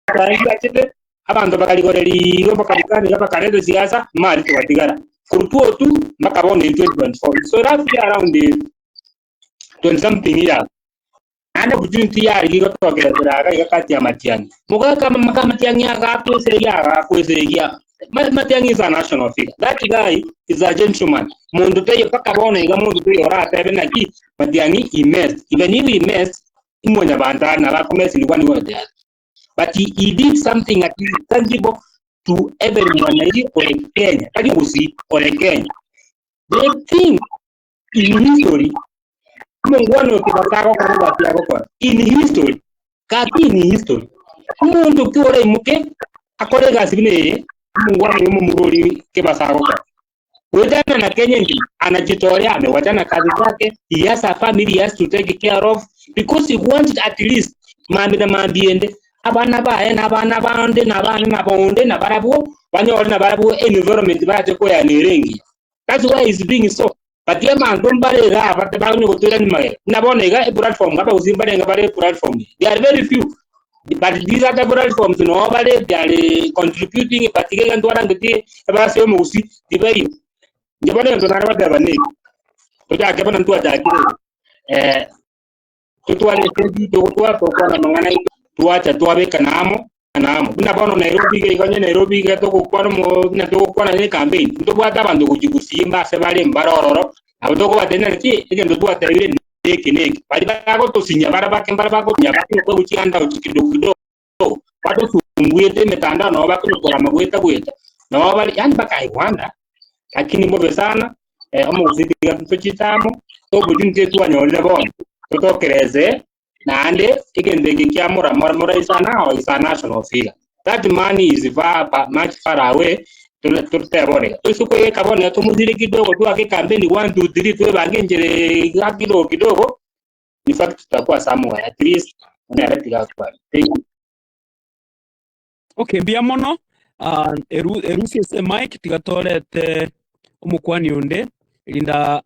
Ebiae abanto bakarigorera igo bakarikaniga bakareta siasa mari togatigara. Korwa 2002 mpaka bono in 2024 so roughly around 20 something years. Naende opportunity yarenge gotokera iga iga kati ya Matiang'i. Mogaka maka Matiang'i agakweseigia agakweseigia. Matiang'i is a national figure. That guy is a gentleman. Monto taiyo mpaka bono iga monto taiyo oratebe naki Matiang'i he messed. Even if he messed, imwanyabanto are nabo akomesirigwa nigo oteba. But he, he did something at least tangible to every mwananchi ore Kenya. Tari Gusii, ore Kenya. The thing in history, omongwana okebasa agokora obwati agokora. In history, gaki in history. Omonto ki oraimoke akore egasi buna eye, omongwana oyo omomurori kebasa agokora. Goetana na Kenya engima, anajitolea, amewachana kazi zake, he has a family he has to take care of because he wants at least mambi na mambi ende abana baye na abana bande na abana na bonde na barabwo banyore na barabwo environment barache koyana engiya. That's why he's doing so. But abanto mbare iga aba bakonye gotoirania magega. Buna bono iga eplatform abagusii mbarenge bare eplatform. They are very few. But these other platforms noo bare they are contributing but iga egento twarangeti ebasi ya omogusii tibaiyo. Inche bono egento nare goteba neke, tochake bono ntwachakire eh, totware esegi togotwara tokwana amang'ana aito twacha twabekana amo na amo. Buna bono Nairobi iga iga onye Nairobi iga togokwana omo buna togokwana ne ecampaign, ntobwate abanto gochia gusii mbase bare mbare ororo, nabo tokobatebia naki egento twatebire neke neke. Baria bagotosinya bare bake mbare bagotinya bakonya gochia handout kidogo kidogo, batosumbuete emetandao nabo bakonya korama goeta goeta, nabo bare yaani mpaka I wonder, lakini mbobe sana, omogusii tiga tochiche amo, opportunity twanyorire bono, totokerese naende egento eke kia mora mora moraisa now is a national figure. That man is far, far, much far away totebore toise koyeka bono tomosire kidogo twake campaign 1 2 3 twebange enchera iga kidogo kidogo in fact tutakuwa somewhere at least nere tiga kwari. Thank you. Okay, mbuya mono. Uh, eru, erusi ase mic tiga torete omokwani onde rinda.